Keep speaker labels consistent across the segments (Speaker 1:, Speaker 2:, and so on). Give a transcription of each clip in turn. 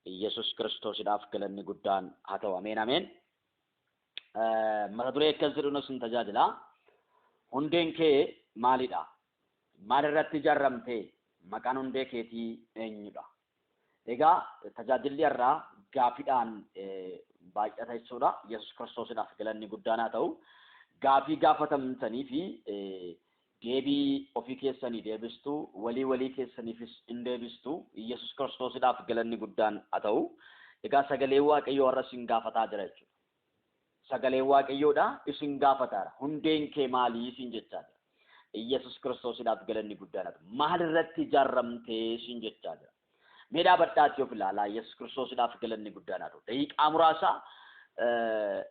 Speaker 1: Yesus Kiristoosiidhaaf galanni guddaan haa ta'u. Ameen ameen. Mata duree akkas jedhuun isin tajaajila. Hundeen kee maalidha? Maalirratti ijaarramte? Maqaan hundee keetii eenyudha? Egaa tajaajilli har'aa gaafiidhaan baay'ata jechuudha. Yesus Kiristoosiidhaaf galanni guddaan haa ta'u. Gaafii gaafatamtanii fi deebii ofii keessanii deebistu, walii walii keessaniifis in deebistu. Yesus Kiristoosiidhaaf galanni guddaan haa ta'u. Egaa sagalee Waaqayyoo har'a isin gaafataa jira jechuudha. Sagaleen Waaqayyoodha isin gaafataara. Hundeen kee maalii isin jechaa jira. Yesus Kiristoosiidhaaf galanni guddaan haa ta'u. Maalirratti ijaarramtee isin jechaa jira. Mee dhaabadhaatii of ilaalaa. Yesus Kiristoosiidhaaf galanni guddaan haa ta'u. Daqiiqaa muraasa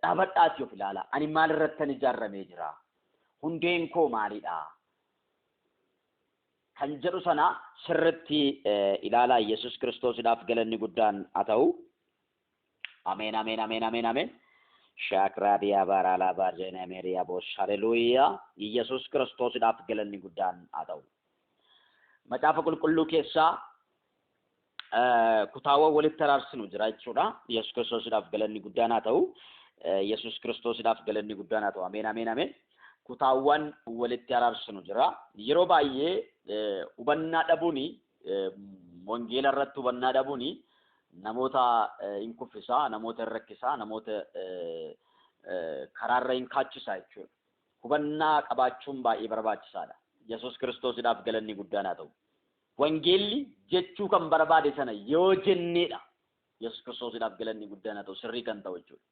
Speaker 1: dhaabadhaatii of ilaalaa. Ani maalirrattan ijaarramee jira? Hundeen koo maalidha? Kan jedhu sana sirritti ilaalaa. Yesus Kiristoosiidhaaf galanni guddaan haa ta'u. Ameen ameen ameen ameen ameen. Shaakraadiyaa baaraalaa baarjeenaa meeriyaa boos. Haleluuyaa. Yesus Kiristoosiidhaaf galanni guddaan haa ta'u. Macaafa qulqulluu keessaa kutaawwan walitti araarsinu jira jechuudha. Yesus Kiristoosiidhaaf galanni guddaan haa ta'u. Yesus Kiristoosiidhaaf galanni guddaan haa ta'u. Ameen ameen ameen. Kutaawwan walitti araarsinu jira. Yeroo baay'ee hubannaa dhabuuni, wangeela irratti hubannaa dhabuuni namoota hin kuffisaa, namoota hin rakkisaa, namoota karaarra hin kaachisaa jechuudha. Hubannaa qabaachuun baay'ee barbaachisaadha. Yesus Kiristoosiidhaaf galanni guddaan haa ta'u. Wangeelli jechuu kan barbaade sana yoo jenneedha. Yesus Kiristoosiidhaaf galanni guddaan haa ta'u sirrii kan ta'u jechuudha.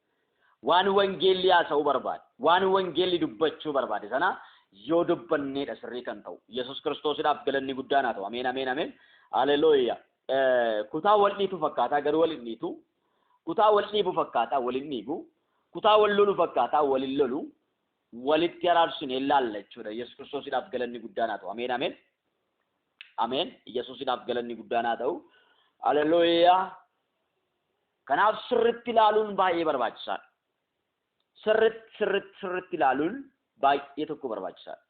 Speaker 1: Waan wangeelli haasa'uu barbaade, waan wangeelli dubbachuu barbaade sana yoo dubbanneedha sirrii kan ta'u. Yesus Kiristoosiidhaaf galanni guddaan haa ta'u. Ameen ameen ameen. Haleluuyaa. Kutaa wal dhiitu fakkaataa garuu wal hin dhiitu. Kutaa wal dhiibu fakkaataa wal hin dhiibu. Kutaa wal lolu fakkaataa wal hin lolu. Walitti araarsine ilaalla jechuudha. Yesus Kiristoosiidhaaf galanni guddaan haa ta'u. Ameen ameen. Ameen. Yesuusidhaaf galanni guddaan haa ta'u. Haleluuyaa. Kanaaf sirritti ilaaluun baay'ee barbaachisaadha. Sirritti sirritti sirritti ilaaluun baay'ee tokko barbaachisaadha.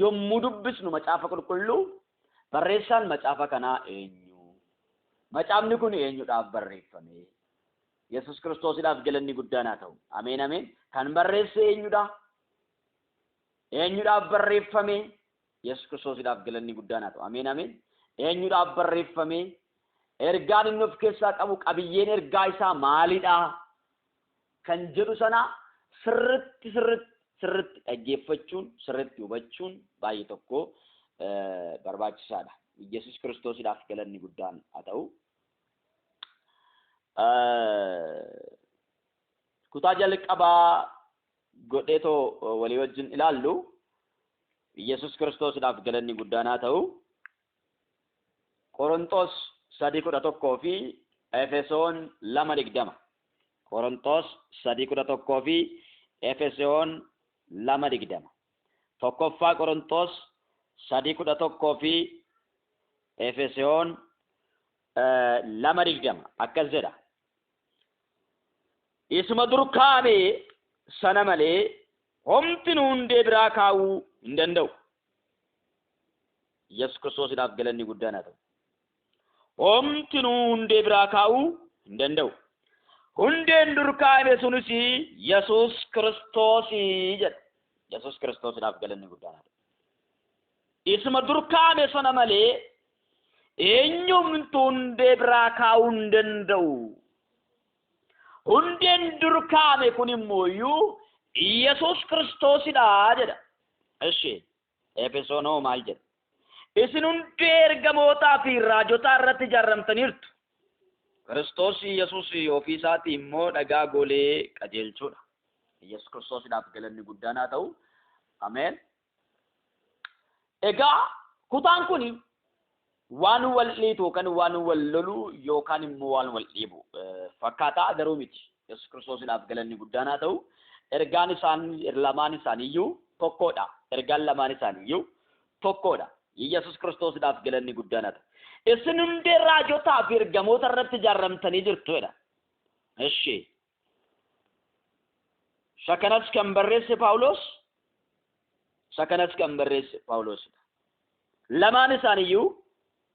Speaker 1: Yommuu dubbisnu macaafa qulqulluu barreessaan macaafa kanaa eenyu? Macaafni kun eenyudhaaf barreeffame? Yesus Kiristoosiidhaaf galanni guddaan haa ta'u. Ameen ameen. Kan barreesse eenyudha? Eenyudhaaf barreeffame? Yesus Kiristoosiidhaaf galanni guddaan haa ta'u. Ameen ameen. Eenyudhaaf barreeffame? Ergaan inni of keessaa qabu qabiyyeen ergaa isaa maalidha? Kan jedhu sana sirritti sirritti sirritti dhaggeeffachuun sirritti hubachuun baay'ee tokko barbaachisaadha. Yesus Kiristoosiidhaaf galanni guddaan haa ta'u. Kutaa jalqabaa godheetoo walii wajjin ilaallu Yesus Kiristoosiidhaaf galanni guddaan haa ta'u. Qorontos 3:11 fi Efesoon 2:20. Qorontos 3:11 fi Efesoon 2:20. Tokkoffaa Qorontos 3:11 fi Efesoon 2:20 akkas jedha. Isuma dur kaa'ame sana malee homtinuu hundee biraa kaa'uu hin danda'u. Yesus Kiristoosiidhaaf galanni guddaan haa ta'u. Homtinuu hundee biraa kaa'uu hin danda'u. Hundeen dur kaa'ame sunis Yesus Kiristoosii jedha. Yesus Kiristoosiidhaaf galanni guddaan haa ta'u. Isuma dur kaa'ame sana malee eenyumtu hundee biraa kaa'uu hin danda'u. Hundeen dur kaa'ame kun immoo iyyuu Yesus Kiristoosidha jedha. Eshi Efesoon hoo maal jedha? Isin hundee ergamootaa fi raajotaa irratti ijaarramtaniirtu. Kiristoos Yesus ofii isaatii immoo dhagaa golee qajeelchuudha. Yesus Kiristoosidhaaf galanni guddaan haa ta'u. Ameen. Egaa kutaan kun waan wal dhiitu yookaan waan wal lolu yookaan immoo waan wal dhiibu fakkaataa garuu miti. Yesus Kiristoosiidhaaf galanni guddaan haa ta'u. Ergaan isaan lamaan isaaniiyyuu tokkodha. Ergaan lamaan isaaniiyyuu tokkodha. Yesus Kiristoosiidhaaf galanni guddaan haa ta'u. Isin hundee raajotaa fi ergamoota irratti ijaarramtanii jirtu jedha. Eshi. Isa kanas kan barreesse Phaawulos, isa kanas kan barreesse Phaawulosidha. Lamaan isaaniiyyuu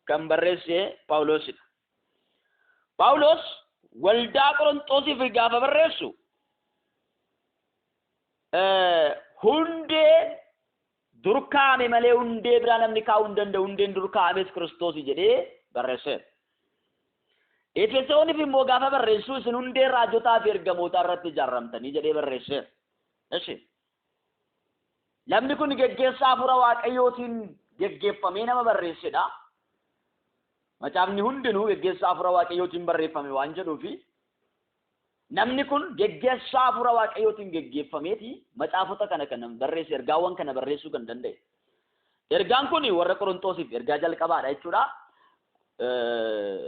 Speaker 1: kan barreesse Phaawulosidha. Phaawulos waldaa Qorontoosiif gaafa barreessu hundee dur kaa'ame malee hundee biraa namni kaa'uu hin danda'u, hundeen dur kaa'ames Kiristoos jedhee barreesseera. Efesooniif immoo gaafa barreessu isin hundee raajotaa fi ergamootaa irratti ijaaramtanii jedhee barreesseera. Eshi. Namni kun geggeessaa hafuura Waaqayyootiin geggeeffamee nama barreessedha. Macaafni hundinuu geggeessaa hafuura Waaqayyootiin barreeffame waan jedhuufi namni kun geggeessaa hafuura Waaqayyootiin geggeeffameeti macaafota kana kan barreesse, ergaawwan kana barreessuu kan danda'e. Ergaan kun warra Qorontoosiif ergaa jalqabaadha jechuudha.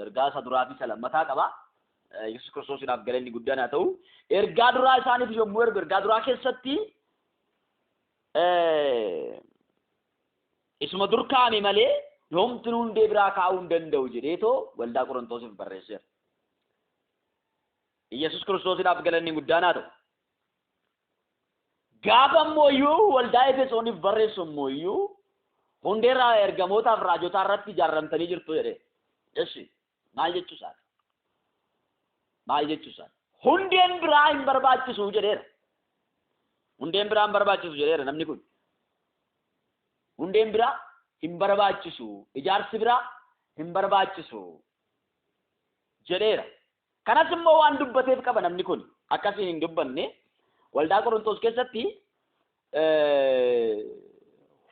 Speaker 1: Ergaa isa duraa fi isa lammataa qaba. Yesuus Kiristoosiidhaaf galanni guddaan haa ta'u. Ergaa duraa isaaniif yommuu ergu ergaa duraa keessatti isuma dur kaa'ame malee homtinuu hundee biraa kaa'uu hin danda'u jedheetoo waldaa Qorontoosiif barreesseera. Yesuus Kiristoosiidhaaf galanni guddaan haa ta'u. Gaafa immoo iyyuu waldaa Efesooniif barreessu immoo iyyuu hundee ergamootaaf raajotaa irratti ijaaramtanii jirtu jedhee. Eshi maal jechuu isaati? Maal jechuu isaati? Hundeen biraa hin barbaachisu jedheera. Hundeen biraa hin barbaachisu jedheera namni kun. Hundeen biraa hin barbaachisu, ijaarsi biraa hin barbaachisu jedheera. Kanas immoo waan dubbateef qaba namni kun. Akkasiin hin dubbanne. Waldaa Qorontoos keessatti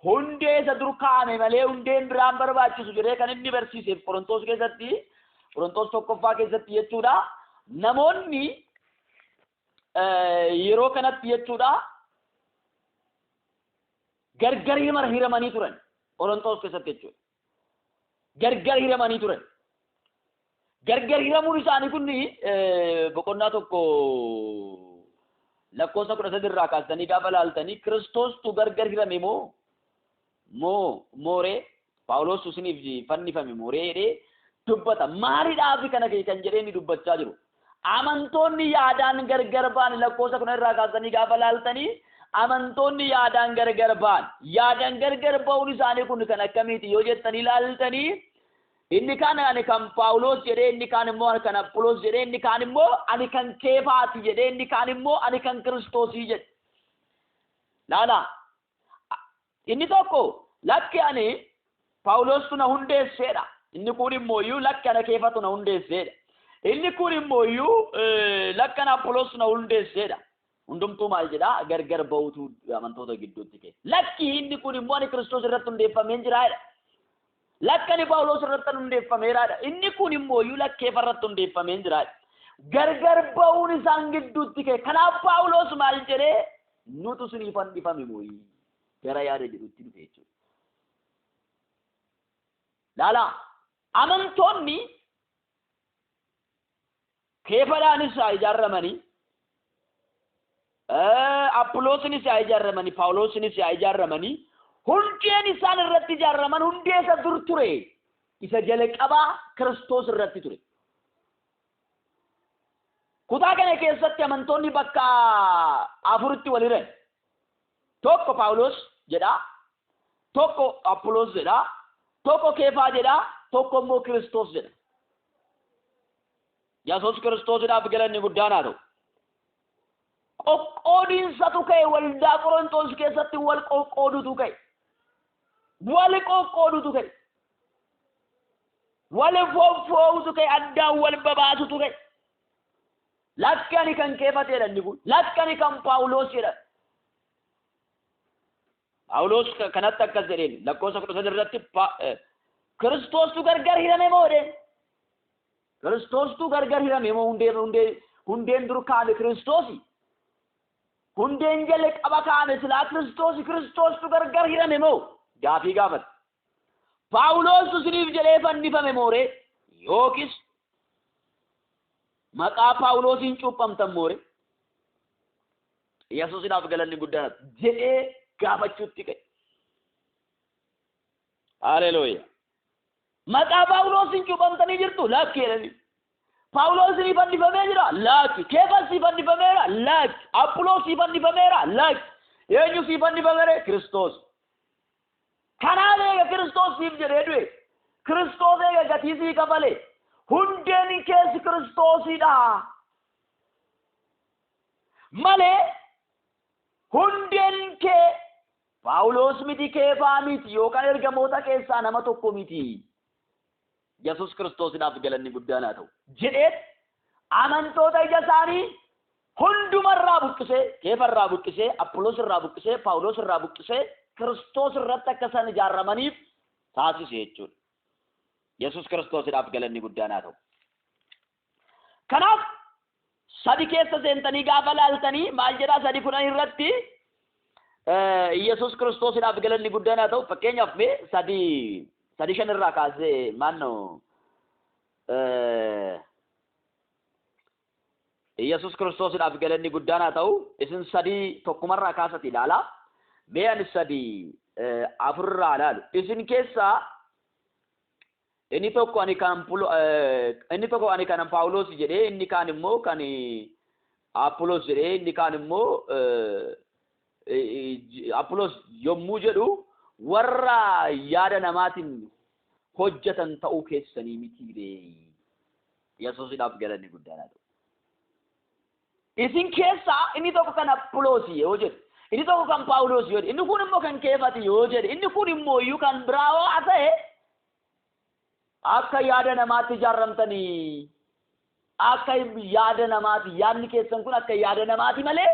Speaker 1: hundee isa dur kaa'ame malee hundeen biraan barbaachisu jedhee kan inni barsiiseef Qorontoos keessatti, Qorontoos tokkoffaa keessatti jechuudha. Namoonni yeroo kanatti jechuudha gargar hiramanii turan Qorontoos keessatti jechuudha. Gargar hiramanii turan. Gargar hiramuun isaanii kun boqonnaa 1 lakkoofsa 13 irraa kaasanii gaafa laaltanii Kiristoostu gargar hirame moo moo mooree Phaawulos isiniif fannifame mooree jedhee dubbata. Maaliidhaaf kana kan jedhee inni dubbachaa jiru? Amantoonni yaadaan gargar ba'an lakkoofsa 10 irraa kaasanii gaafa laaltanii amantoonni yaadaan gargar ba'an. Yaadaan gargar ba'uun isaanii kun kan akkamiiti yoo jettanii laaltanii inni kaan ani kan Phaawulos jedhee, inni kaan immoo ani kan Apholos jedhee, inni kaan immoo ani kan Keefaati jedhee, inni kaan immoo ani kan Kiristoosii jedhe. Laala inni tokko lakki ani Phaawulostu na hundeesseedha. Inni kun immoo iyyuu lakki ana Keefatu na hundeesseedha. Inni kun immoo iyyuu lakki ana Apholos na hundeesseedha. Hundumtuu maal jedhaa? Gargar ba'uutu amantoota gidduutti ka'e. Lakki inni kun immoo ani Kiristoos irratti hundeeffameen jiraadha. Lakki ani Phaawulos irratti hundeeffameeraadha. Inni kun immoo iyyuu lakki Keefa irratti hundeeffameen jiraadha. Gargar ba'uun isaan gidduutti ka'e. Kanaaf Phaawulos maal jedhee? Nutu isiniif fannifame mooyii gara yaada jedhutti dhufe jechuudha. Laala amantoonni Keefadhaanis haa ijaaramanii, Apholosinis haa ijaaramanii, Phaawulosinis haa ijaaramanii, hundeen isaan irratti ijaaraman hundee isa dur ture, isa jalqabaa Kiristoos irratti ture. Kutaa kana keessatti amantoonni bakka afuritti wal hiran. Tokko Phaawulos jedha, tokko Apholos jedha, tokko Keefaa jedha, tokko immoo Kiristoos jedha. Yesuus Kiristoosiidhaaf galanni guddaan haa ta'u. Qoqqoodiinsatu ka'e waldaa Qorontoos keessatti wal qoqqoodutu ka'e. Wal qoqqoodutu ka'e. Wal foffoo'utu ka'e, addaan wal babaasutu ka'e. Lakki ani kan Keefateedha inni kun. Lakki ani kan Phaawulos jedha. Phaawulos kanatti akkas jedheen lakkoofsa 13 irratti Kiristoostu gargar hirame moo jedheen? Kiristoostu gargar hirame moo hundeen dur kaa'ame Kiristoosi? Hundeen jalqaba kaa'ame silaa Kiristoosi, Kiristoostu gargar hirame moo? Gaafii gaafate. Phaawulostu isiniif jedhee fannifame mooree? Yookiis maqaa Phaawulosiin cuuphamtan mooree? Yesuusiidhaaf galanni guddaan jedhee gaafachuutti ka'e. Haleluuyaa. Maqaa Phaawulosiin cuuphamtanii jirtu? Lakki jedhanii. Phaawulos isinii fannifamee jira? Lakki. Keefas sii fannifameera? Lakki. Apholos sii fannifameera? Lakki. Eenyu sii fannifameera? Kiristoos. Kanaaf eega Kiristoos siif jedhee du'e, Kiristoos eega gatii sii kafale, Hundeen kees Kiristoosidha. Malee hundeen kee Phaawulos miti, Keefaa miti, yookaan ergamoota keessaa nama tokko miti. Yesuus Kiristoosiidhaaf galanni guddaan haa ta'u. Jedheet amantoota ija isaanii hundumarraa buqqisee, Keefarraa buqqisee, Apollos irraa buqqisee, Phaawulos irraa buqqisee Kiristoos irratti akka isaan ijaaramaniif taasise jechuudha. Yesuus Kiristoosiidhaaf galanni guddaan haa ta'u. Kanaaf 3 keessa seentanii gaafa laaltanii maal jedhaa 3:10 irratti Yesuus Kiristoosiidhaaf galanni guddaan haa ta'u. Fakkeenyaaf mee 3:5 irraa kaasee maannoo Yesuus Kiristoosiidhaaf galanni guddaan haa ta'u. Isin 3:1 kaasati ilaalaa. Mee ani 3:4 irraa ilaalu. Isin keessaa inni tokko ani kan inni tokko ani kan Phaawulos jedhee, inni kaan immoo kan Apollos jedhee, inni kaan immoo Apollos yommuu jedhu warra yaada namaatiin hojjetan ta'uu keessanii miti ree. Yesuusidhaaf galanni guddaan haa ta'u. Isin keessaa inni tokko kan Apollos yoo jedhu, inni tokko kan Phaawulos yoo jedhu, inni kun immoo kan Keefati yoo jedhu, inni kun immoo iyyuu kan biraa yoo ta'e akka yaada namaatti ijaaramtanii, akka yaada namaatti, yaadni keessan kun akka yaada namaati malee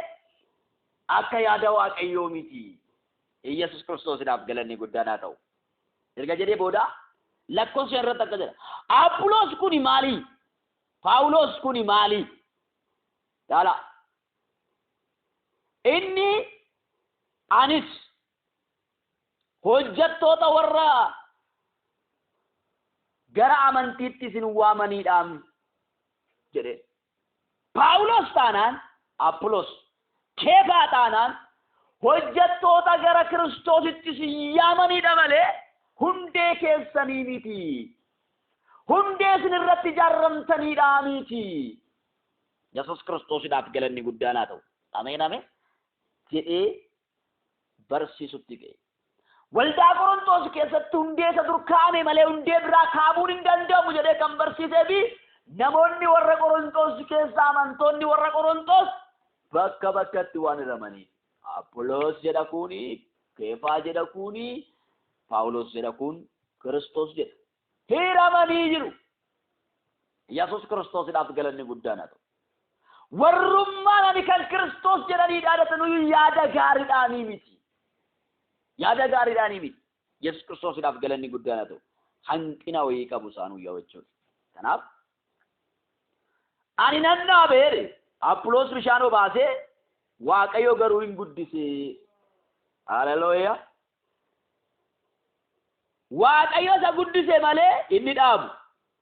Speaker 1: akka yaada Waaqayyoo miti. Yesuus Kiristoosiidhaaf galanni guddaan haa ta'u. Erga jedhee booda lakkoofsa irratti akka jedha. Apollos kuni maali? Phaawulos kuni maali? Ilaala. Inni anis hojjettoota warra gara amantiitti isin waamaniidhaan jedhe. Phaawulos taanaan, Apollos, Keefaa taanaan hojjettoota gara Kiristoositti isin yaamaniidha malee hundee keessanii miti. Hundee isin irratti ijaaramtaniidha miti. Yesuus Kiristoosiidhaaf galanni guddaan haa ta'u. Ameen ameen jedhee barsiisutti ga'e. Waldaa Qorontoos keessatti hundee isa dur kaa'ame malee hundee biraa kaa'amuun hin danda'amu jedhee kan barsiisee fi namoonni warra Qorontoos keessaa amantoonni warra Qorontoos bakka bakkatti waan hiramanii. Apollos jedha kuni, Keefaa jedha kuni, Phaawulos jedha kun, Kiristoos jedha. Hiramanii jiru. Yesuus Kiristoosiidhaaf galanni guddaan haa ta'u. Warrummaan ani kan Kiristoos jedhanii dhaadatanuyyuu yaada gaariidhaanii miti. Yaada gaariidhaanii miti. Yesuus Kiristoosiidhaaf galanni guddaan haa ta'u. Hanqina wayii qabu isaanuu yaa jechuudha. Kanaaf ani nan dhaabeere Apollos bishaan obaasee Waaqayyo garuu hin guddise. Haleluuyaa. Waaqayyo isa guddise malee inni dhaabu,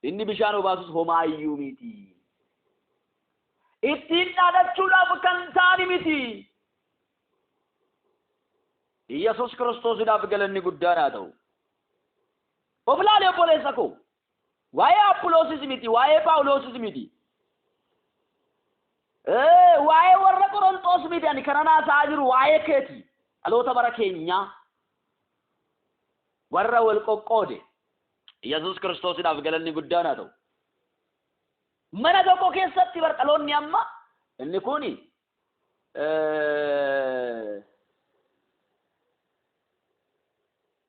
Speaker 1: inni bishaan obaasus homaayyuu miti. Ittiin dhaadachuudhaaf kan ta'ani miti. Yesuus Kiristoosiidhaaf galanni guddaan haa ta'u. Of ilaali obboleessa koo. Waa'ee Aphiloosis miti, waa'ee Phaawulosis miti. Waa'ee warra Qorontoos miti ani kanan haasa'aa jiru waa'ee keeti. Dhaloota bara keenyaa warra wal qoqqoode. Yesuus Kiristoosiidhaaf galanni guddaan haa ta'u. Mana tokko keessatti bar dhaloonni amma inni kuni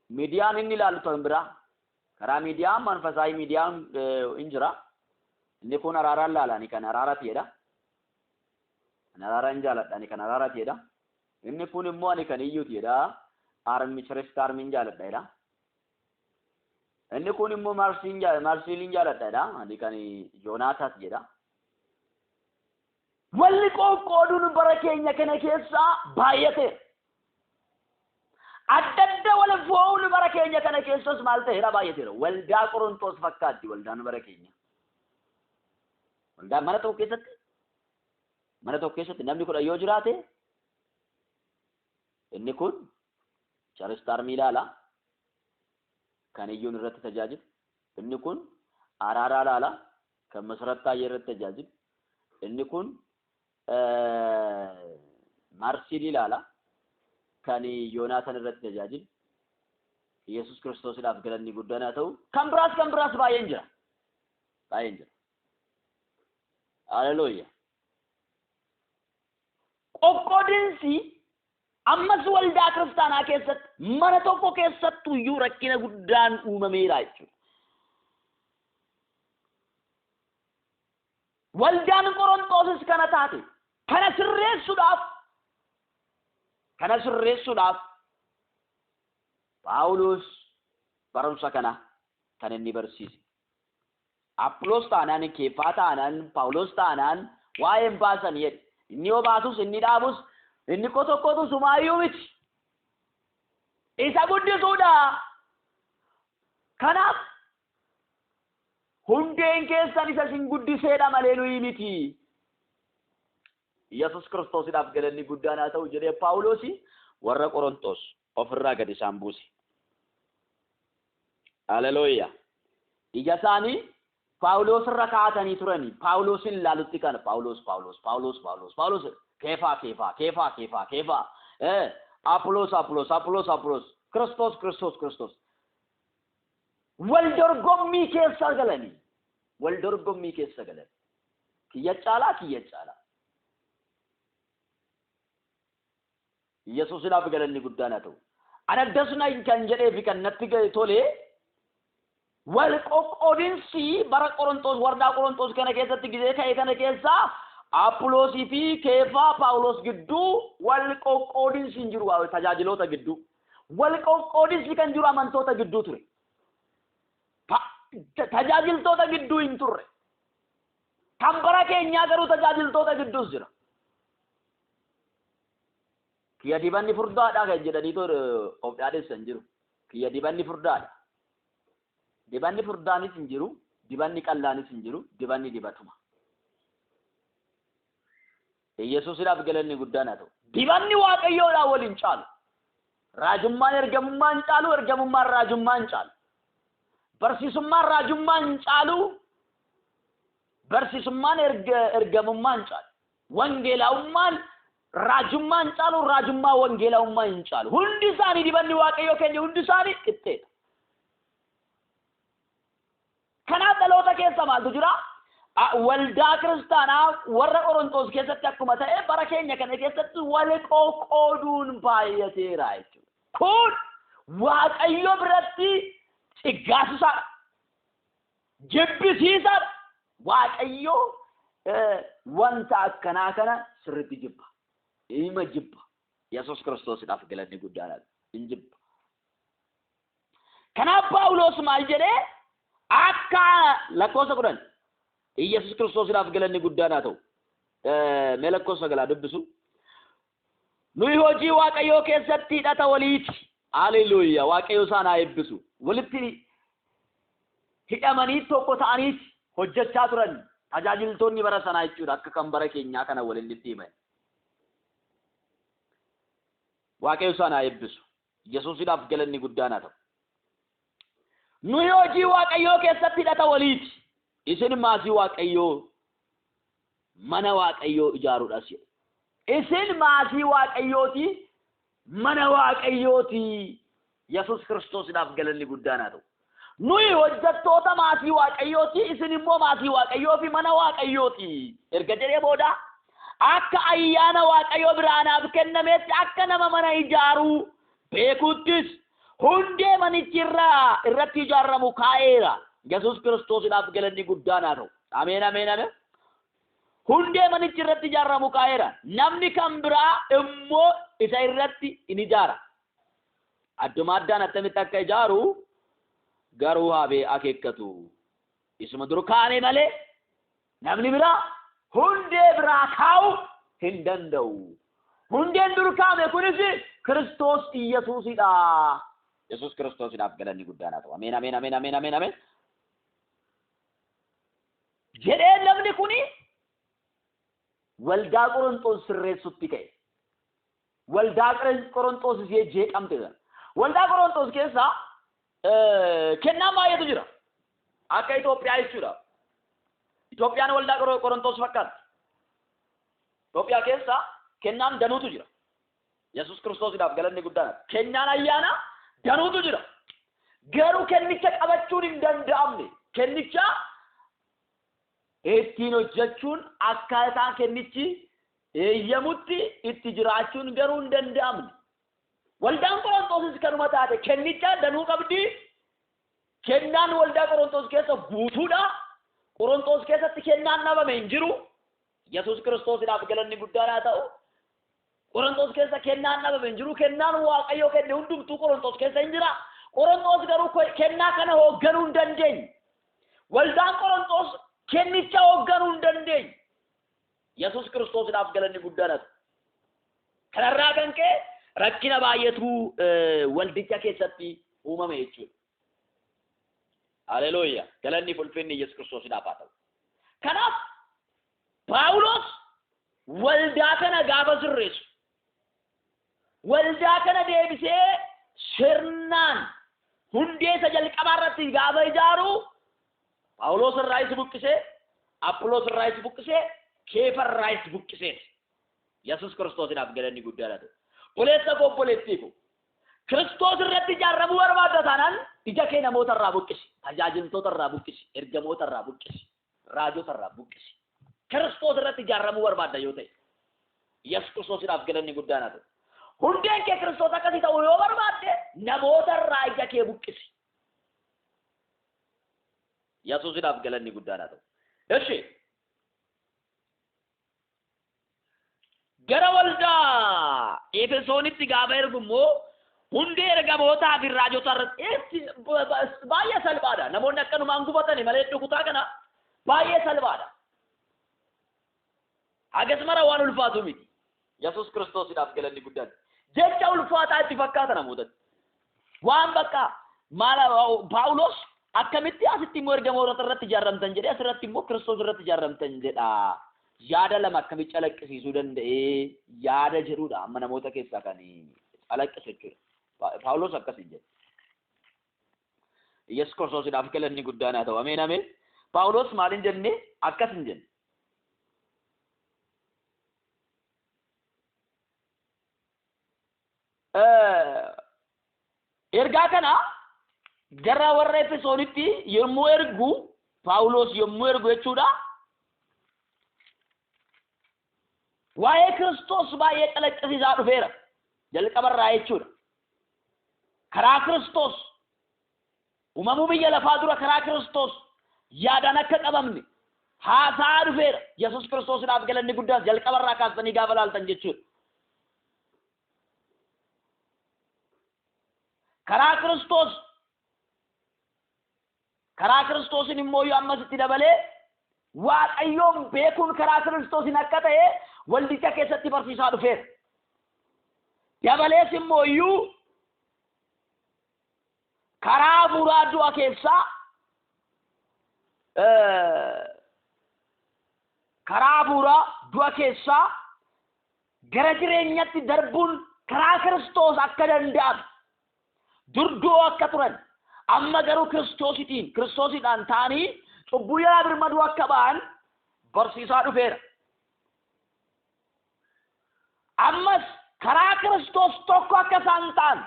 Speaker 1: miidiyaan inni ilaalu kan biraa karaa miidiyaa manfasaayii miidiyaan hin jira. Inni kun araaraan laala ani kan araarati jedha. Ani araara hin jaaladha ani kan araarati jedha. Inni kun immoo ani kan iyyuuti jedha. Armi Chirist armiin jaaladha jedha. Inni kun immoo Marsiin Marsiiliin jaaladha jedha. Ani kan Yoonaataas jedha. Walli qoqqooduun bara keenya kana keessaa baay'ateera. Adda adda wal fo'uun bara keenya kana keessas maal ta'eera baay'ateera. Waldaa Qorontoos fakkaatti waldaan bara keenya. Waldaan mana tokko keessatti namni 10 yoo jiraate inni kun Charistaar ilaala kan iyyuun irratti tajaajilu. Inni kun araaraa ilaala kan Masarat Taayyee irratti tajaajilu. Inni kun Marsiil ilaala kan Yoonaatan irratti tajaajilu. Yesuus Kiristoosiidhaaf galanni guddaan haa ta'u. Kan biraas baay'een jira. Baay'een jira. Haleluuyaa. Qoqqoodinsi ammas waldaa kiristaanaa keessatti mana tokko keessattuu iyyuu rakkina guddaan uumameera jechuudha. Waldaan Qorontoosis kana taate kana sirreessuudhaaf Phaawulos barumsa kana kan inni barsiise. Appiloos taanaan, Keefaa taanaan, Phaawulos taanaan waa'ee hin baasan jedhe. Inni yoo baasus, inni dhaabus, inni qotokkotus humaayyuu miti. Isa guddisuudha. Kanaaf hundeen keessan isa isin guddiseedha malee nuyi miti. Yesus Kiristoosiidhaaf galanni guddaan haa ta'u jedhee Phaawulosi warra Qorontos ofirraa gad isaan buuse. Haleluuyaa. Ija isaanii Phaawulos irra kaa'atanii turanii Phaawulosin ilaalutti kana Phaawulos Phaawulos Phaawulos Phaawulos Phaawulos Keefaa Keefaa Keefaa Keefaa Keefaa Appiloos Appiloos Appiloos Appiloos Kiristoos Kiristoos Kiristoos wal dorgommii keessa galanii wal dorgommii keessa galanii kiyya caalaa kiyya caalaa Yesuusiidhaaf galanni guddaan haa ta'u. Ana dasna kan jedhee fi kan natti tole wal qoqqoodinsi bara Qorontos wardaa Qorontos kana keessatti gizee ka'e kana keessaa Appiloosii fi Keefaa Phaawulos gidduu wal qoqqoodinsi hin jiru tajaajiloota gidduu. Wal qoqqoodinsi kan jiru amantoota gidduu ture. Tajaajiltoota gidduu hin turre. Kan bara keenyaa garuu tajaajiltoota gidduus jira. Kiyya dibanni furdaadha kan jedhanii of dhaadessan jiru. Kiyya dibanni furdaadha. Dibanni furdaanis hin jiru, dibanni qallaanis hin jiru, dibanni dibatuma. Yesuusiidhaaf galanni guddaan haa ta'u. Dibanni Waaqayyoodhaan waliin caalu. Raajummaan ergamummaan caalu, ergamummaan raajummaan caalu. Barsiisummaan raajummaan caalu, barsiisummaan ergamummaan caalu. Wangeelaa'ummaan raajummaan caalu, raajummaa wangeelaa'ummaan hin caalu. Hundi isaanii dibanni Waaqayyoo keenya hundi isaanii qixxeedha. Kanaaf dhaloota keessa maaltu jira? Waldaa kiristaanaa warra Qorontos keessatti akkuma ta'e bara keenya kana keessatti wal qoqqooduun baay'ateera jechuudha. Kun Waaqayyo biratti ciggaasisaadha. Jibbisiisaadha. Waaqayyo wanta akkanaa kana sirriitti jibba. Ima jibba. Yesuus Kiristoosiidhaaf galanni guddaadha. Hin jibba. Kanaaf Phaawulos maal jedhee akka lakkoofsa 10 Yesuus Kiristoosiidhaaf galanni guddaan haa ta'u. Mee lakkoofsa 9 dubbisu. Nuyi hojii Waaqayyoo keessatti hidhata waliiti. Haleluuyaa. Waaqayyo isaan haa eebbisu. Walitti hidhamanii tokko ta'aniiti hojjechaa turan tajaajiltoonni bara sanaa jechuudha akka kan bara keenyaa kana walitti himan. Waaqayyo isaan haa eebbisu. Yesuusiidhaaf galanni guddaan haa ta'u. Nuyi hojii Waaqayyoo keessatti hidhata waliiti. Isin maasii Waaqayyoo mana Waaqayyoo ijaaruudhaas jedhe. Isin maasii Waaqayyooti mana Waaqayyooti. Yesuus Kiristoosiidhaaf galanni guddaan haa ta'u. Nuyi hojjettoota maasii Waaqayyooti isin immoo maasii Waaqayyoo fi mana Waaqayyooti. Erga jedhee booda akka ayyaana Waaqayyoo biraanaaf kennametti akka nama mana ijaaruu beekuttis hundee manichi irratti ijaaramu kaa'eera. Yesuus Kiristoosiidhaaf galanni guddaan haa ta'u. Ameen ameen ameen. Hundee manichi irratti ijaaramu kaa'eera. Namni kan biraa immoo isa irratti in ijaara. Adduma addaan attamitti akka ijaaru garuu haa akeekkatu. Isuma dur kaa'ame malee namni biraa hundee biraa kaa'uu hin danda'u. Hundeen dur kaa'ame kunis Kiristoos Iyyasuusidha. Yesuus Kiristoosiidhaaf galanni guddaan haa ta'u. Ameen ameen ameen ameen ameen ameen. Jedhee namni kuni waldaa Qorontos sirreessutti ka'e. Waldaa Qorontos ishee jeeqamte sana. Waldaa Qorontos keessa kennaan baay'eetu jira. Akka Itoophiyaa jechuudha. Itoophiyaan waldaa Qorontos fakkaatti. Itoophiyaa keessa kennaan danuutu jira. Yesuus Kiristoosiidhaaf galanni guddaan. Kennaan ayyaana danuutu jira. Garuu kennicha qabachuun hin danda'amne. Kennicha Ittiin hojjechuun akkaataa kennichi eeyyamutti itti jiraachuun garuu hin danda'amne. Waldaan Qorontoosis kanuma taate kennicha danuu qabdi. Kennaan waldaa Qorontoos keessa guutuudha. Qorontoos keessatti kennaan dhabame hin jiru. Yesuus Kiristoosiidhaaf galanni guddaan haa ta'u. Qorontoos keessa kennaan dhabame hin jiru. Kennaan Waaqayyoo kenne hundumtuu Qorontoos keessa hin jira. Qorontoos garuu kennaa kana hoogganuu hin dandeenye. Waldaan Qorontoos kennicha hoogganuu hin dandeenye. Yesuus Kiristoosiidhaaf galanni guddaan haa ta'u. Kanarraa kan ka'e rakkina baay'eetu waldicha keessatti uumame jechuudha. Haleluuyaa. Galanni fi ulfinni Yesuus Kiristoosiidhaaf haa ta'u. Kanaaf Phaawulos waldaa kana gaafa sirreessu, waldaa kana deebisee sirnaan hundee isa jalqabaa irratti gaafa ijaaru, Phaawulos irraayis buqqisee, Aphiloos irraayis buqqisee, Keefa irraayis buqqiseeti. Yesuus Kiristoosiidhaaf galanni guddaan haa ta'u. Obboleessa koo, obboleettii koo, Kiristoos irratti ijaaramuu barbaadda taanaan ija kee namoota irraa buqqisi, tajaajiltoota irraa buqqisi, ergamoota irraa buqqisi, raajota irraa buqqisi. Kiristoos irratti ijaaramuu barbaadda yoo ta'e, Yesuus Kiristoosiidhaaf galanni guddaan haa ta'u. Hundeen kee Kiristoos akkasii ta'uu yoo barbaadde namoota irraa ija kee buqqisi. Yesuusiidhaaf galanni guddaan haa ta'u. Eshi gara waldaa Efesoonitti gaafa ergu immoo hundee ergamootaa fi raajota irratti baay'ee salphaadha. Namoonni akkanumaan gufatani malee iddoo kutaa kana baay'ee salphaadha. Hagas mara waan ulfaatu miti. Yesuus Kiristoosiidhaaf galanni guddaan. Jecha ulfaataa itti fakkaata namootatti. Waan bakka maal Phaawulos akkamitti asitti immoo ergamoota irratti ijaaramtan jedhee asirratti immoo Kiristoos irratti ijaaramtan jedha. Yaada lama akkamitti calaqqisiisuu danda'ee yaada jedhudha amma namoota keessaa kan calaqqisu jechuudha. Phaawulos akkas hin jedhe. Yesuus Kiristoosiidhaaf galanni guddaan haa ta'u. Ameen ameen. Phaawulos maal hin jenne? Akkas hin jenne. Ergaa kana gara warra Efesoonitti yommuu ergu, Phaawulos yommuu ergu jechuudha. Waa'ee Kiristoos baay'ee calaqqisiisaa dhufeera. Jalqabarraa jechuudha. Karaa Kiristoos uumamuu biyya lafaa dura karaa Kiristoos yaadaan akka qabamne haasa'aa dhufeera. Yesuus Kiristoosiidhaaf galanni guddaan jalqabarraa kaastanii gaafa laaltan jechuudha. Karaa Kiristoos, karaa Kiristoosin immoo yoo ammas itti dabalee Waaqayyoon beekuun karaa Kiristoosin akka ta'e waldicha keessatti barsiisaa dhufeera. Dabalees immoo iyyuu karaa hafuuraa du'a keessaa, karaa hafuuraa du'a keessaa gara jireenyatti darbuun karaa Kiristoos akka danda'ame, dur du'oo akka turan, amma garuu Kiristoositiin, Kiristoosiidhaan ta'anii cubbuu jalaa birmaduu akka ba'an barsiisaa dhufeera. Ammas karaa Kiristoos tokko akka isaan ta'an,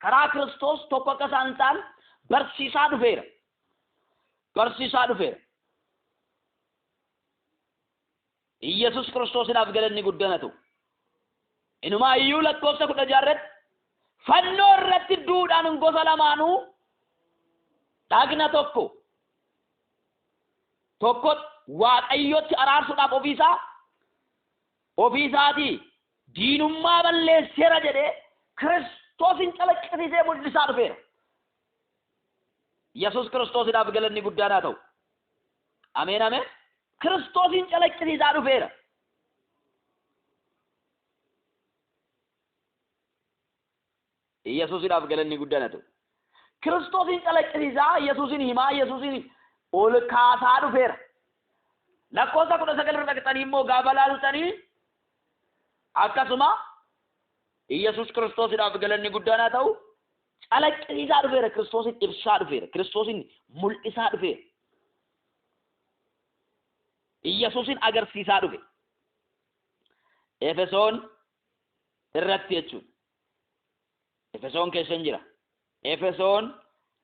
Speaker 1: karaa Kiristoos tokko akka isaan ta'an barsiisaa dhufeera. Barsiisaa dhufeera. Iyyasuus Kiristoosiidhaaf galanni guddaan haa ta'u. Inumaa iyyuu lakkoofsa 16 irratti fannoo irratti duudhaan gosa lamaanuu dhagna tokko tokko Waaqayyotti araarsuudhaaf ofiisaa ofiisaatii diinummaa balleesseera jedhee Kiristoosin calaqqisiisee mul'isaa dhufeera. Yesuus Kiristoosiidhaaf galanni guddaan haa ta'u. Ameen ameen. Kiristoosiin calaqqisiisaa dhufeera. Yesuusidhaaf galanni guddaan haa ta'u. Kiristoosiin calaqqisiisaa, Yesuusin himaa, Yesuusin ol kaasaa dhufeera. Lakkoofsa 19 irra dhaqxanii immoo gaafa laaltanii akkasuma Yesuus Kiristoosiidhaaf galanni guddaan haa ta'u. Calaqqisiisaa dhufeera, Kiristoosin ibsaa dhufeera, Kiristoosin mul'isaa dhufeera. Yesuusin agarsiisaa dhufe. Efesoon irratti jechuudha. Efesoon keessa hin jira. Efesoon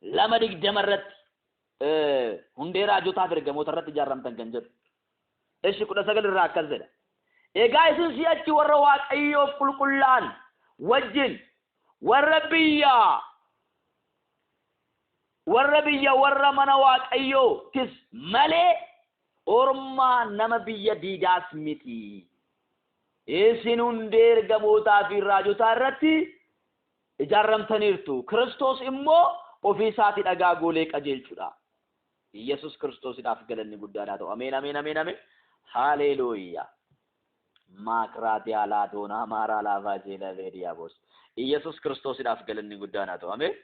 Speaker 1: 2:20 irratti hundee raajotaa fi ergamoota irratti ijaarramtan kan jedhu. Ishi 19 irraa akkas jedha. Egaa isin si'achi warra Waaqayyoof qulqullaa'an wajjin warra biyya warra mana Waaqayyootis malee ormaa nama biyya diidaas miti. Isin hundee ergamootaa fi raajotaa irratti ijaaramtaniirtu. Kiristoos immoo ofii isaatii dhagaa goolee qajeelchuudha. Yesus Kiristoosiidhaaf galanni guddaadhaa ta'u. Ameen, ameen, ameen, ameen. Haleluuyaa. Maakiraati alaa doonaa maaraa laafaa jeela beediyaabos. Yesus Kiristoosiidhaaf galanni guddaadhaa ta'u. Ameen.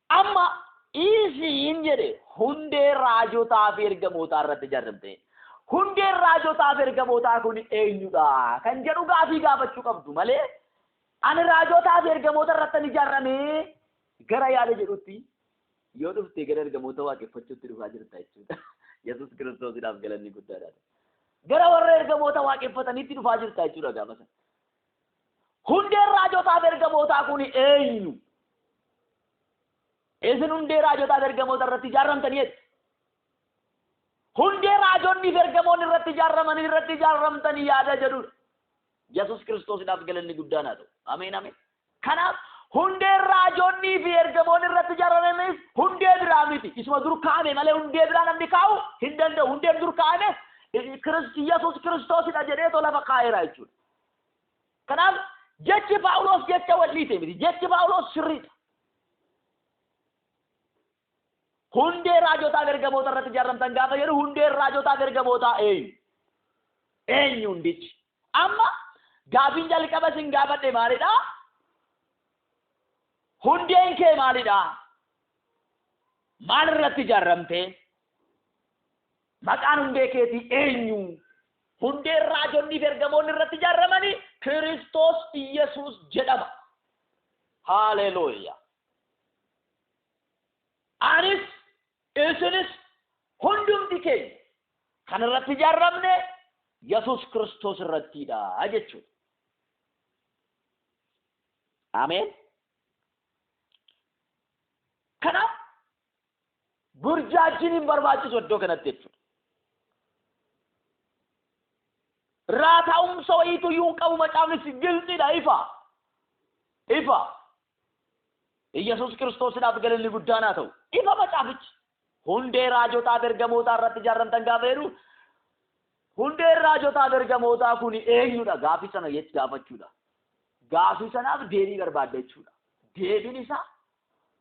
Speaker 1: Amma isin jedhe hundee raajotaa fi ergamootaa irratti ijaaramte. Hundeen raajotaa fi ergamootaa kun eenyudha kan jedhu gaafii gaafachuu qabdu malee ani raajotaa fi ergamoota irratti ijaarame gara yaada jedhutti yoo dhufte gara ergamoota waaqeffachuutti dhufaa jirta jechuudha. Yesus Kiristoosiidhaaf galanni guddaadha. Gara warra ergamoota waaqeffataniitti dhufaa jirta jechuudha gaafa sana. Hundeen raajotaa fi ergamootaa kun eenyu? Isin hundee raajotaa fi ergamoota irratti ijaaramtanii jechuudha. Hundee raajonni fi ergamoonni irratti ijaaramanii irratti ijaaramtanii yaada jedhudha. Yesus Kiristoosiidhaaf galanni guddaan haa ta'u. Ameen, ameen. Kanaaf hundeen raajonni fi ergamoonni irratti ijaaramanis hundee biraa miti. Isuma dur kaa'ame malee hundee biraa namni kaa'u hin danda'u. Hundeen dur kaa'ame Yesus Kiristoosidha jedhee lafa kaa'eera jechuudha. Kanaaf jechi Phaawulos jecha wal dhiite miti. Jechi Phaawulos sirriidha. Hundee raajotaa fi ergamoota irratti ijaaramtan gaafa jedhu hundeen raajotaa fi ergamootaa eenyu? Eenyu hundichi? Amma gaafiin jalqaba isin gaafadhe maalidha? Hundeen kee maalidha? Maal irratti ijaaramte? Maqaan hundee keetii eenyu? Hundeen raajonni fi ergamoonni irratti ijaaramanii Kiristoos Iyesuus jedhama. Haleluuyaa. Anis isinis hundumti keenya kan irratti ijaaramne Yesuus Kiristoos irrattidha jechuudha. Ameen. Kanaaf burjaajiin hin barbaachisu iddoo kanatti jechuudha. Raataa'umsa wayiitu iyyuu hin qabu macaafnis gilxiidha ifa. Ifa. Yesus Kiristoosiidhaaf galanni guddaan haa ta'u. Ifa macaafichi. Hundee raajotaa fi ergamootaa irratti ijaaramtan gaafa jedhu hundeen raajotaa fi ergamootaa kun eenyudha? Gaafii sana jechi gaafachuudha. Gaafii sanaaf deebii barbaadda jechuudha. Deebiin isaa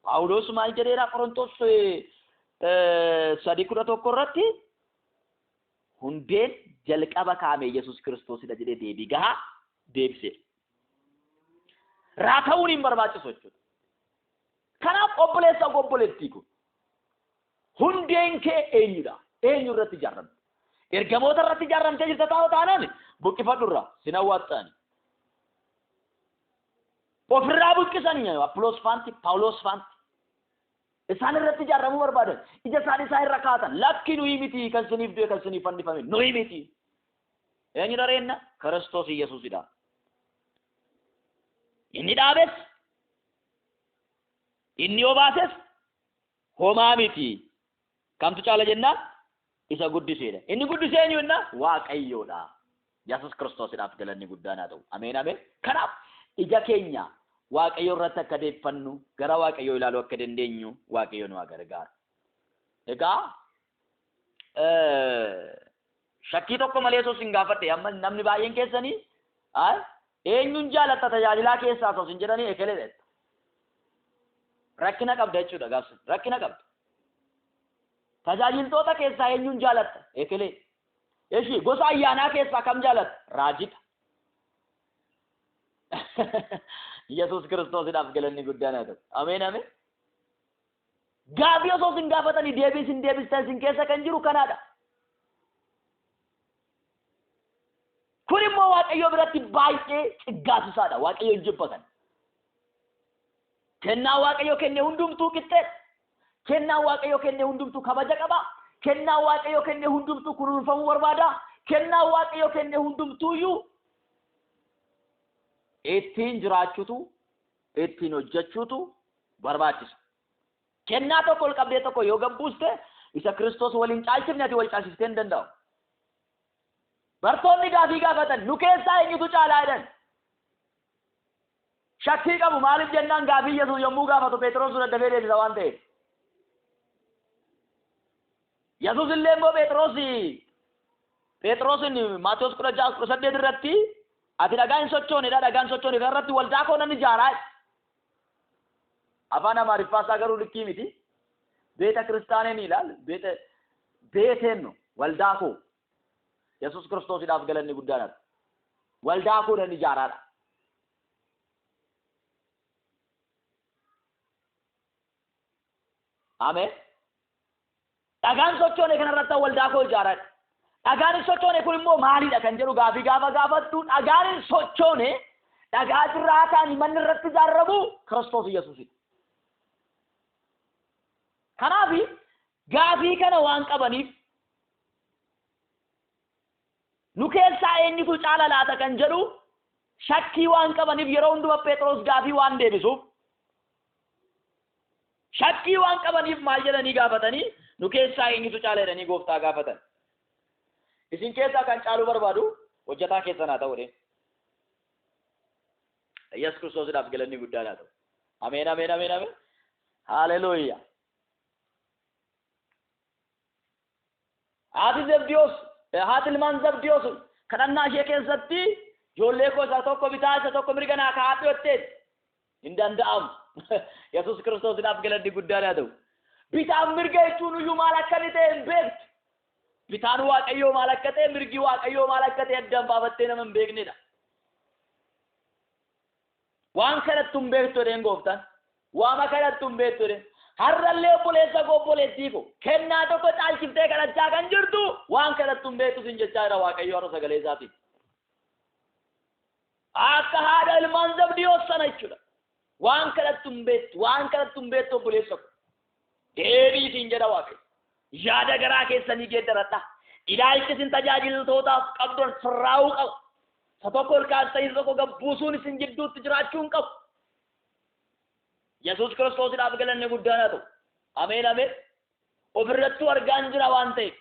Speaker 1: Phaawulos maal jedheera Qorontos 3:11 irratti hundeen jalqaba kaa'ame Yesus Kiristoosidha jedhee deebii gahaa deebiseera. Raata'uun hin barbaachisu jechuudha. Kanaaf obboleessa obboleettii kun hundeen kee eenyudha? Eenyu irratti ijaaramte? Ergamoota irratti ijaaramtee jirta ta'uu taanaan buqqifadhu irraa sin hawwaxxaani. Ofirraa buqqisanii Appiloos faanti, Paawuloos faanti. Isaan irratti ijaaramuu barbaadan. Ija isaanii isaan irra kaatan. Lakki nuyi miti kan siniif du'e kan siniif fannifame nuyi miti. Eenyu dareenna? Kiristoos Iyesuusidha. Inni dhaabes inni obaases homaa miti. Kamtu caala jennaan? Isa guddiseedha. Inni guddisee eenyu jennaan? Waaqayyoodha. Yesus Kiristoosidhaaf galanni guddaan haa ta'u. Ameen, ameen. Kanaaf ija keenya Waaqayyo irratti akka deeffannu gara Waaqayyoo ilaaluu akka dandeenyu Waaqayyo nu haa gargaaru. Egaa shakkii tokko malee osoo isin gaafadhe amma namni baay'een keessanii eenyuun jaalatta tajaajilaa keessaa osoo isin jedhanii ekelee dha. Rakkina qabda jechuudha gaafsa. Rakkina qabda. Tajaajiltoota keessaa eenyuun jaalatta? Ekelee. Eshi gosa ayyaanaa keessaa kam jaalatta? Raajidha. Yesus Kiristoosiidhaaf galanni guddaan haa ta'u. Ameen, ameen. Gaafii osoo isin gaafatanii deebii isin deebistan isin keessa kan jiru kanaadha. Kun immoo Waaqayyo biratti baay'ee ciggaasisaadha. Waaqayyo hin jibbatan. Kennaa Waaqayyo kenne hundumtuu qixxeedha. Kennaa Waaqayyo kenne hundumtuu kabaja qaba. Kennaa Waaqayyo kenne hundumtuu kunuunfamuu barbaada. Kennaa Waaqayyo kenne hundumtuuyyuu ittiin jiraachuutu ittiin hojjechuutu barbaachisa. Kennaa tokko ol qabdee tokko yoo gabbuuste Isa Kiristoos waliin caalchifne ati wal caalchiftee hin danda'u. Bartoonni gaafii gaafatan, nu keessaa eenyutu caalaa jedhan. Shakkii qabu. Maaliif jennaan, gaafii Yesuus yommuu gaafatu Phexros daddafee deebisa waan ta'eef. Yesuus illee immoo Phexrosin Maatewos 16:18 irratti, "Ati dhagaa hin sochoonedha, dhagaa hin sochoone kanarratti waldaa koo nan ijaaraa." Afaan Amaariffaa isaa garuu likkii miti. ቤተ ክርስቲያኔን ይላል። ቤተ ቤቴን ነው፣ waldaa koo. Yesuus Kiristoosiidhaaf galanni guddaadha. Waldaa koo nan ijaaraadha. Ameen. Dhagaan sochoone kanarratti waldaa koo ijaaraadha. Dhagaan hin sochoone kun immoo maalidha kan jedhu gaafii gaafa gaafattu, dhagaan hin sochoone, dhagaa jiraataan manni irratti ijaaramu Kiristoos Yesuusidha. Kanaaf gaafii kana waan qabaniif, nu keessaa eenyutu caala laata kan jedhu shakkii waan qabaniif, yeroo hunduma Phexros gaafii waan deebisuuf shakkii waan qabaniif, maal jedhanii gaafatanii? Nu keessaa eenyutu caala jedhanii Gooftaa gaafatan. Isin keessaa kan caaluu barbaadu hojjetaa keessan haa ta'u. Yesuus Kiristoosiidhaaf galanni guddaan haa ta'u. Ameen, ameen, ameen, ameen. Haleluuyaa. Haati Zebdiyoos, haati ilmaan Zebdiyoos kadhannaa ishee keessatti, "Ijoollee koo isa tokko bitaa, isa tokko mirga naa kaa'adhu" jetteet. Hin danda'amu. Yesuus Kiristoosiidhaaf galanni guddaan haa ta'u. Bitaaf mirga jechuun iyyuu maal akka inni ta'e hin beektu. Bitaan Waaqayyoo maal akka ta'e, mirgi Waaqayyoo maal akka ta'e addaan baafattee nama hin beeknedha. Waan kadhattu hin beektu jedheen Gooftaan. Waama kadhattu hin beektu jedheen. Har'allee obboleessa koo, obboleettii koo, kennaa tokko caalchiftee kadhachaa kan jirtu, waan kadhattu hin beektu sin jechaa jira Waaqayyo har'a sagalee isaatiin. Akka haadha ilmaan Zabdiyoos sana jechuudha. Waan kadhattu hin beektu, waan kadhattu hin beektu, obboleessa koo. Deebii siin jedha Waaqayyo. Yaada garaa keessanii geeddaradha. Ilaalchi isin tajaajiltootaaf qabdan sirraa'uu qaba. Isa tokko ol kaastanii isa tokko gad buusuun isin jidduutti jiraachuu hin qabu. Yesuus Kiristoosiidhaaf galanni guddaan haa ta'u. Ameen, ameen. Ofirrattuu argaan jira waan ta'eef.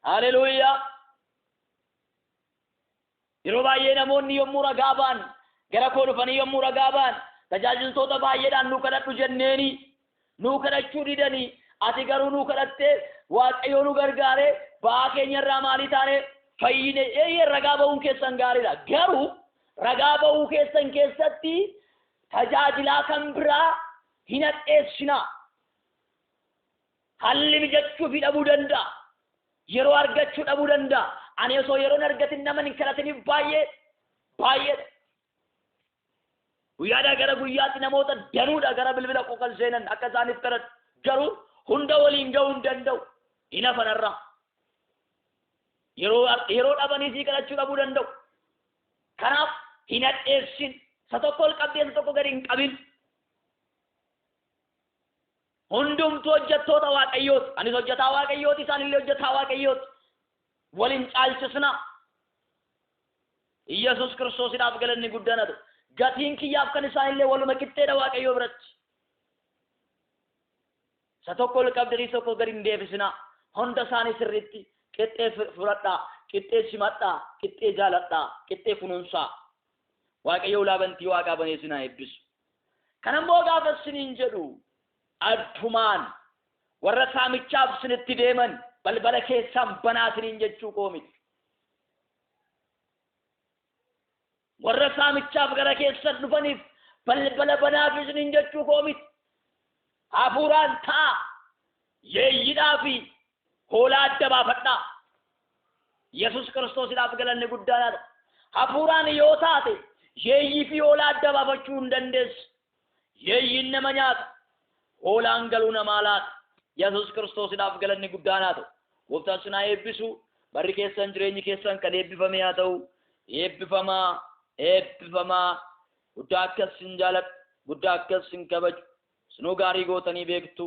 Speaker 1: Haleluuyaa. Yeroo baay'ee namoonni yommuu ragaa ba'an, gara koo dhufanii yommuu ragaa ba'an, tajaajiltoota baay'eedhaan nu kadhadhu jenneeni nuu kadhachuu didanii, ati garuu nuu kadhattee Waaqayyo nu gargaaree ba'aa keenya irraa maalii taane, fayyine. Eeyyee, ragaa ba'uun keessan gaariidha. Garuu ragaa ba'uu keessan keessatti tajaajilaa kan biraa hin hadheessinaa. Halli mijachuufii dhabuu danda'a. Yeroo argachuu dhabuu danda'a. Ani osoo yeroon argatin nama hin kadhatiniif baay'ee baay'eedha. Guyyaadhaa gara guyyaatti namoota danuudha gara bilbila koo kan seenan akka isaaniif kadhadhu. Garuu hunda waliin ga'uu hin danda'u. Hin hafanarraa. Yeroo dhabanii sii kadhachuu dhabuu danda'u. Kanaaf hin hadheessin. Isa tokko ol qabdee isa tokko gadi hin qabin. Hundumtuu hojjettoota Waaqayyooti. Anis hojjetaa Waaqayyooti, isaan illee hojjetaa Waaqayyooti. Waliin caalchisnaa. Iyyasuus Kiristoosiidhaaf galanni guddaan haa ta'u. Gatiin kiyyaaf kan isaan illee waluma qixxeedha Waaqayyoo biratti. Isa tokko ol qabdanii isa tokko gadi hin deebisinaa. Hunda isaanii sirriitti qixxee fudhadhaa, qixxee simadhaa, qixxee jaaladhaa, qixxee kunuunsaa. Waaqayyo ulaa bantii Waaqaa banee isin haa eebbisu. Kana immoo gaafa isiniin jedhu, addumaan warra saamichaaf isinitti deeman balbala keessaan banaa isiniin jechuu koo miti. Warra saamichaaf gara keessan dhufaniif balbala banaaf isiniin jechuu koo miti. Hafuuraan ta'a. Yeeyyidhaa fi hoolaa adda baafadhaa. Yesus Kiristoosiidhaaf galanni guddaan haa ta'u. Hafuuraan yoo taate yeeyyii fi hoolaa adda baafachuu hin dandeessu. Yeeyyiin nama nyaata. Hoolaan galuu namaa laata. Yesus Kiristoosiidhaaf galanni guddaan haa ta'u. Gooftaan sin haa eebbisu. Barri keessan, jireenyi keessan kan eebbifame haa ta'u. Eebbifamaa, eebbifamaa. Guddaa akkas sin jaaladhu. Guddaa akkas sin kabaju. Sinuu gaarii gootanii beektu.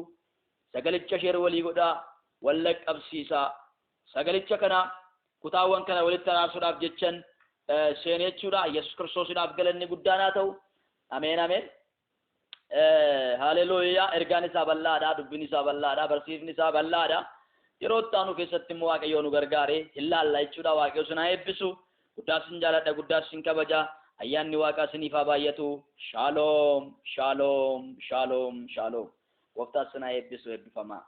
Speaker 1: Sagalicha share walii godhaa. Wal dhaqqabsiisaa. Sagalicha kana, kutaawwan kana walitti araarsuudhaaf jechan seenee jechuudha. Yesus Kiristoosiidhaaf galanni guddaan haa ta'u. Ameen, ameen. Haleluuyaa! Ergaan isaa bal'aadha, dubbiin isaa bal'aadha, barsiifni isaa bal'aadha. Yeroo itti aanu keessatti immoo Waaqayyo nu gargaare hin laalla jechuudha. Waaqayyo sin haa eebbisu. Guddaa sin jaaladha, guddaa sin kabaja. Ayyaanni Waaqaa siniif haa baay'atu. Shaaloom, shaaloom, shaaloom, shaaloom. Gooftaan sin haa eebbisu, eebbifamaa.